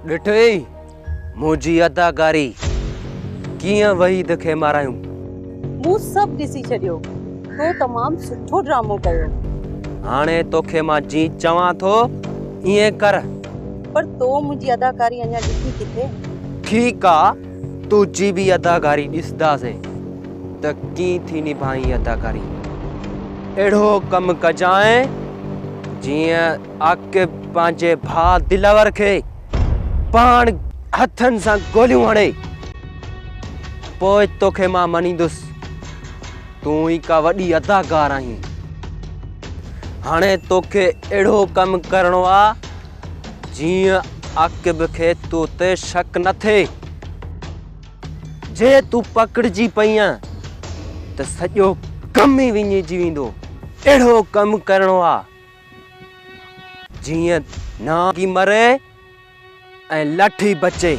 ڏٺئي منهنجي اداڪاري ڪيئن وحيد کي مارايون. مون سڀ ڏسي ڇڏيو. تو تمام سٺو ڊرامو ڪيو. هاڻي توکي مان جيئن چوان ٿو ائين ڪر. پر تو منهنجي اداڪاري اڃا ڏٺي ڪٿي؟ ٺيڪ آ تنهنجي به اداڪاري ڏسنداسين ته ڪيئن ٿي نڀائين اداڪاري. اهڙو ڪم ڪجانء جيئن عاقب پنهنجي ڀاء دلاور کي پاڻ هٿن سان گوليون هڻي. پوء توکي مان مڃيندس. تون ئي ڪا وڏي اداڪار آهين. هاڻي توکي اهڙو ڪم ڪرڻو آ جيئن عاقب کي تو تي شڪ نه ٿئي. جي تون پڪڙجي پئينء ته سڄو ڪم ئي وڃجي ويندو. اهڙو ڪم ڪرڻو آ جيئن نانگ ئي مري ۽ لٺ ئي بچي.